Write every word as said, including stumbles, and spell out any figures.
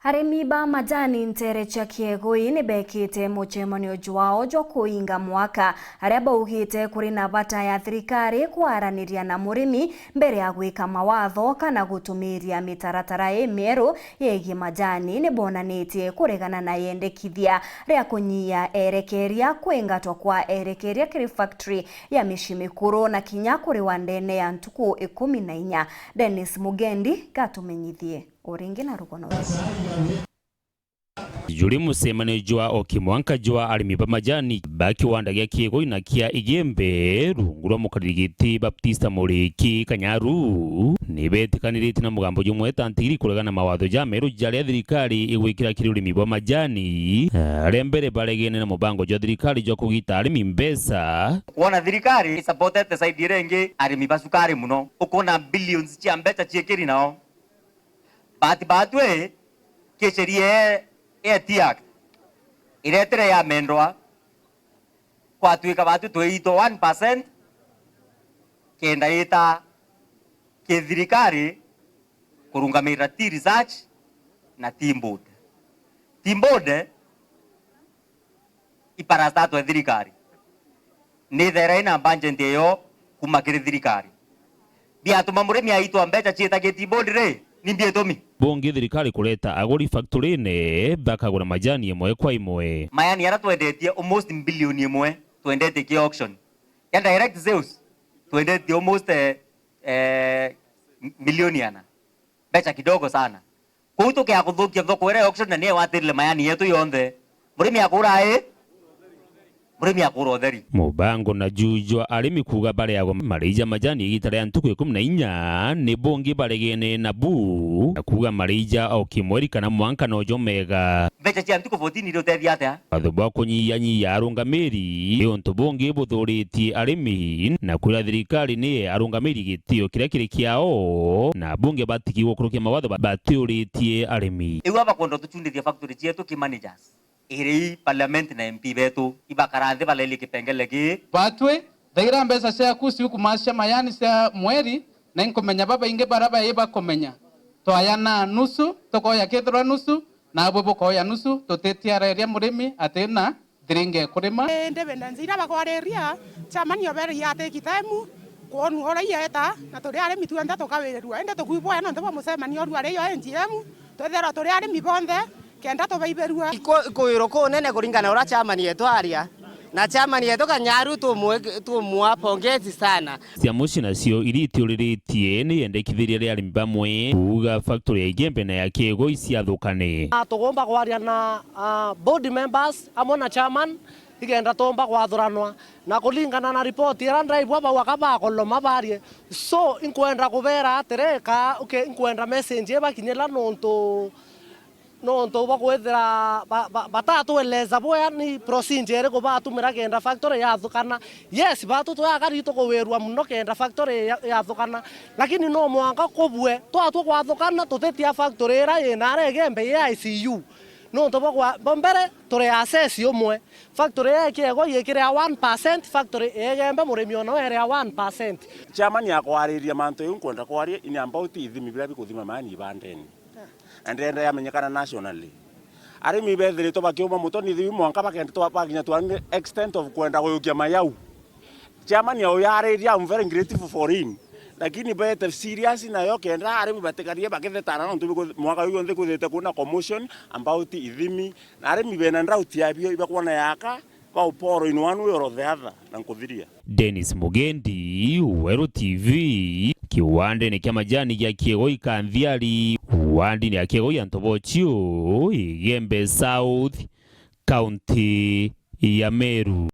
Arimi ba majani nteere cia Kiegoi ni beekite mucemanio jwao jwa kuinga mwaka, aria baugite kuri na bata ya thirikari kwaraniria na murimi mbere ya gwika mawatho kana gutumiria mitaratara imieru yegii majani. Ni bonanitie kuregana na yendekithia ria kunyia erekeria, kwingatwa kwa erekeria kiri factory ya micii mikuru na kinya kuriwa ndene ya ntuku ikumi na inya. Dennis Mugendi gatumenyithie o ringi na rugono ruju. Juri mucemanio jwa o kimwanka jwa arimi ba majani ba kiwanda gia Kiegoi na kia Igembe, rungu rwa mukariri giti Baptista Muriki Kanyaru, ni beetikaniritie na mugambo jumwe ta ntigiri kuregana na mawatho jameru jaria thirikari igwikira kiri urimi bwa majani, aria mbere baregene na mubango jwa thirikari jwa kugita arimi mbeca. Kwona thirikari isupportete side iria ingi arimi ba cukari muno, ukwona billions cia mbeca ciikiri nao. But batwi kisheria e, e Tea Act iretire yamendwa, kwatwika batwi twiitwa one percent kenda ita kithirikari kurungamirira tea research na tea board. Tea board iparastatwe thirikari, ni ithera ina budget iyo kuma kiri thirikari. Biatuma murimi aitwa mbeca ciita kiti board ri, ni mbi itumi. Bungi thirikari kureta aguri factory-ini bakagura majani imwe kwa imwe. Majani aria twendetie almost bilioni imwe, twendetie ki auction. Ya direct sales, twendetie almost, eh, eh, milioni ana. Mbeca kidogo sana. Kuu tukia kuthukia thoko iria ya auction na niyo igwatirire majani yetu yonthe. Murimi akura i? Murimi akura utheri. Mubango na juu jwa arimi kuuga bareagwa mariji ja majani igita ria ntuku ikumi na inya ni bungi baregene nabu, na kuuga mariji ja o kimweri kana mwanka nojo mega. Mbeca cia ntuku fourteen iri utethia atia? Watho bwa kunyiyanyia arungamiri ni untu bungi buthuritie arimi, na kwira thirikari ni arungamiri gitio kiria kiri kiao, na bunge batigi gukurukia mawatho ba-, batiuritie arimi. Riu aba kwenda tucundithia factory cietu ki managers. Iri i parliament na M P betu ibakara nthi balerie kipengele ki. Batwi, thaira mbeca ciaku ciukumaa cia majani cia mweri, na inkumenya babaingi baria bai bakumenya. Twayana nusu, tukoya kithirwa nusu, naabwe bukoya nusu, tutitiareria murimi atina thiringi ekurima. Indi bindenzi iria bakwariria, chairman obere ya take time, kwonu uria ieta, na turi arimi tuonthe tukawirirua. Indi tukwibwaya nontu bwa mucemanio urua ri yo A G M, twithirwa turi arimi bonthe, kenda tubaibirua. Iku-, ikuirwo kunene kuringana uria chairman yetu aria. Na chairman yetu Kanyaru tumwe-, tumwa pongezi sana. Cia mucii nacio iria itiuriritie ni yendekithiria ria arimi bamwe kuuga factory ya Igembe na ya Kiegoi ciathukane. Na tugomba kwaria na, ah, board members amwe na chairman, ikenda tumba kwathuranwa. Na kuringana na report iria ndaigua bau aka bakoloma barie. So, inkwenda kubera atiri, ka, okay, inkwenda message ibakinyira nontu Nontu bwa kwithira ba-, ba-, batatweleza bwea ni procedure iriku batumira kenda factory yathukana. Yes, batu twakari tukuwirua muno kenda factory ya-, yathukana. Lakini no mwanka kubue, twatua kwathukana, tutitia factory ira ina ara Igembe ya I C U. Nontu bwa kwa-, bwa mbere, turi assess umwe. Factory ya Kiegoi ikiri a one percent, factory ya Igembe murimi ona we eri a one percent. Chairman akwariria mantu iu nkwenda kwaria in about ithimi biria bikuthima maani ibandeni. Na ndenda yamenyekana nationally. Arimi bethiritwe bakiuma muto ni thiu mwanka bakenda twa-, bakinya to an extent of kwenda guyukia mayau. Chairman au yariria, I'm very grateful for him. Lakini bete serious nayo kenda arimi batikarie bakithetana nontu biku-, mwaka uyu yonthe kwithite kuna commotion about ithimi. Na arimi bena drought yabio ibakwona yaka, ba uporo in one way or the other, na nkuthiria. Dennis Mugendi, Weru T V, kiwandene kia majani gia Kiegoi Kanthiari, wandini ya Kiegoi ya Ntobochio, Igembe South, County ya Meru.